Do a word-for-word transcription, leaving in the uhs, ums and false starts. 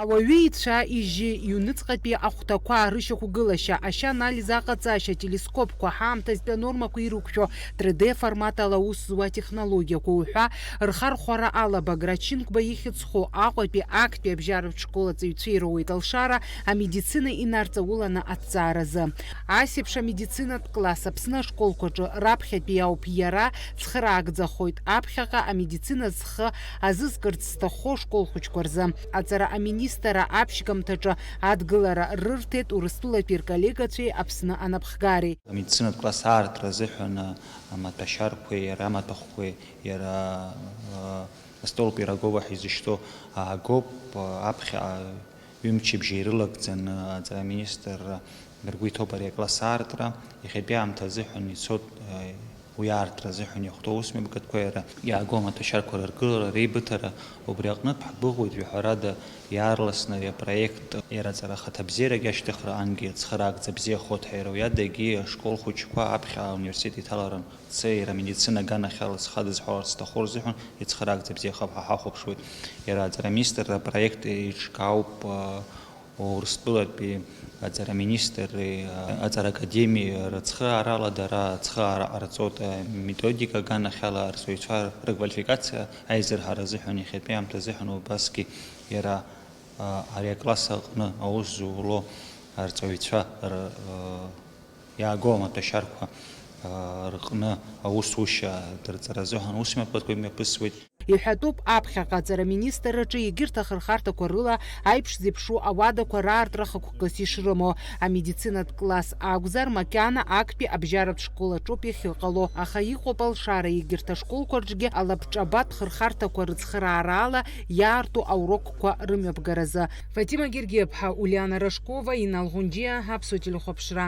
Ауаҩы ицәа, ижьы, иҩныҵҟатәи ахәҭақәа рышьақәгылашьа, ашьа анализ аҟаҵашьа, ателескопқәа, ҳаамҭазтәи анормақәа ирықәшәо, три Д формат ала аус зуа атехнологиақәа уҳәа рхархәара алабагра, Чингәба ихьӡ зху Аҟәатәи актәи абжьаратә школ аҵаҩцәа ироуеит алшара амедицина инарҵауланы аҭҵааразы. Асеиԥш амедицинатә класс Аԥсны ашколқәа рҿы раԥхьатәи ауп иара, цхыраагӡахоит аԥхьаҟа амедицина зхы азызкырц зҭаххо ашкол хәыҷқәа рзы. Аҵара аминистрра аԥшьгамҭаҿы адгылара рырҭеит Урыстәылатәи рколлегацәеи Аԥсны анапхгареи. Амедицинатә класс аартра азыҳәан, а, амаҭәашьарқәеи иара амаҭәахәқәеи иара, а, Астол Пирогова ҳәа изышьҭоу аагоуп, а, аԥхьаҟа ҩымчыбжьа ирылагӡаны аҵара аминистрра ргәы иҭоуп ари акласс аартра. Иахьатәи аамҭа азыҳәан ицоит, а, уи аартра азыҳәан иахәҭоу аусмҩаԥгатәқәа иара иаагоу амаҭәашьарқәа рыргылара, реибыҭара. Убри аҟнытә ҳгәыӷуеит, жәаҳәарада, иаарласны ари апроект иара аҵара ахаҭабзиарагьы ашьҭыхра ангьы ацхыраагӡа бзиахоит ҳәа иара уи адагьы ашкол хәыҷқәа аԥхьа ауниверситет иҭаларан цеира амедицина аганахьала зхадызҳәаларц зҭаху рзыҳәан ицхыраагӡа бзиахап ҳәа ҳахәаԥшуеит. Иара аҵара аминистрра апроект еиҿкаауп, а, Урыстәылатәи аҵара аминистрреи, а, аҵара академиеи рыцхыраарала дара ацхыраара ҟарҵоит, а, методика аганахьала арҵаҩцәа рыквалификациа аизырҳара азыҳәан иахьатәи аамҭа азыҳәан убасгьы иара, а, ари акласс аҟны аус зуло арҵаҩцәа р-, а, иаагоу амаҭәашьарқәа, а, рҟны аусушьа дырҵара азыҳәан аусмҩаԥгатәқәа имҩаԥысуеит. Иҳәатәуп, аԥхьаҟа аҵара аминистрраҿы егьырҭ ахырхарҭақәа рыла аиԥш зеиԥшу ауадақәа раартра хықәкыс ишрымоу. Амедицинатә класс акәзар, макьана актәи абжьаратә школ аҿоуп иахьыҟало, аха иҟоуп алшара егьырҭ ашколқәа рҿгьы алабҿабатә хырхарҭақәа рыцхыраараала иаарту аурокқәа рымҩаԥгаразы. Фатима Гергиаԥҳа, Улиана Рашкова, Инал Ӷәынџьиа, Аԥсуа телехәаԥшра.